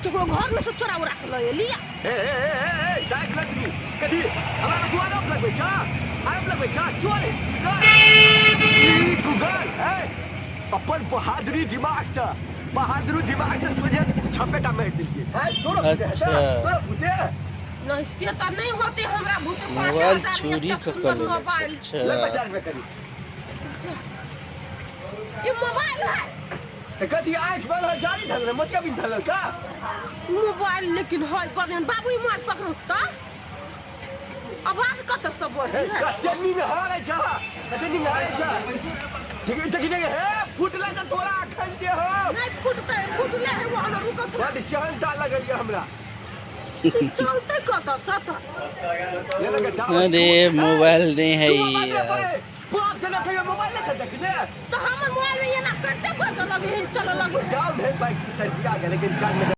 केकरो घर में से चोरा उरा के लऽ एली। ए ए ए ए ए साइड लटनी कथी हमरा में तू आरोप लगबै छ, आरोप लगबै छ, चोर है चिकन ई गूगल है। अपन बहादुरी दिमाग से, बहादुरी दिमाग से सोझे छपेटा मारि देलियै है। तोरो भूते है। तोरो भूते नहीं, से तऽ नहि होते हमरा भूते। 5 मोबाइल हजार में चोरी एते कऽ कऽ सुंदर लेने छै। मोबाइल। ले। अच्छा। 50 रुपया करी। ई मोबाइल है। तऽ कथी आँखि बंद है, जाली धरल, मोतिया बिन धरल का मोबाइल? लेकिन है बढ़िया बाबू, ई मोबाइल पकड़ू तऽ आवाज कतऽ सब बढ़े है? कते निहारै छ, कते निहारै छ। ठीक देखी देखी, हे फुटलै तऽ तोरा अखन के हो। नहि फुटतै, फुटले है वहाँ, रुकत। बड सेहनता लगैया हमरा। चलतै कतऽ से तऽ? ये लगे दावत। अरे, मोबाइल नहीं है चुआ बात यार। पड़े बाप जना कहियो मोबाइल नहीं था देखने। तऽ हमर मोबाइल में एना करते बजऽ लगे है, चलऽ लगे है। डाउन है बाइक, सर्दिया गेल, लेकिन जान में।